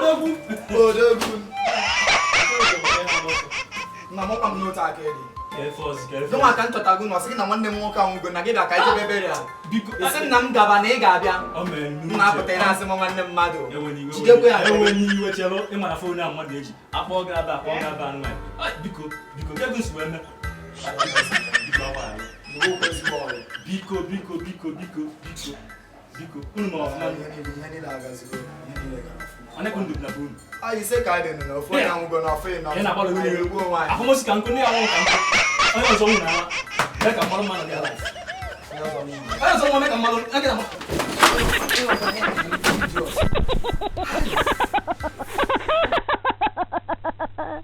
Odogwu. Odogwu. Nna m, ọkwa m n'otu aka edi. Gịnwa ka m chọtago na ọ sị gị na nwanne m nwoke anwụgo na gị bịa ka anyị jebe burial. Ị sị m na m gaba na ị ga-abịa. M na-apụta, ị na-asị m nwanne mmadụ. Jidekwe ya. Enweghị iwe, chelụ. Ịma na phone a mmadụ eji akpọ gị aba, akpọ gị aba anụ. Biko, biko, ka ego si wee mee. Biko, agbaghara. Biko, biko, biko, biko, biko, biko, unu ma ọfụma. Ihe niile agazigo, ihe niile gara ọfụma. Onye ka ndụ na be unu? Anyị ise ka anyị dị na ofu onye anwụgo na ofu ịnọ. Ị na-agbalị Anyị mmiri. egbuo onwe anyị. Akwamozu ka nkụ, ndị anwụ ka nkụ. Onye ọzọ nwụrụ n'ala mee ka mmadụ mmadụ dị alive. Onye ọzọ nwụrụ. Onye ọzọ nwụrụ mee ka mmadụ ege na. Idiot.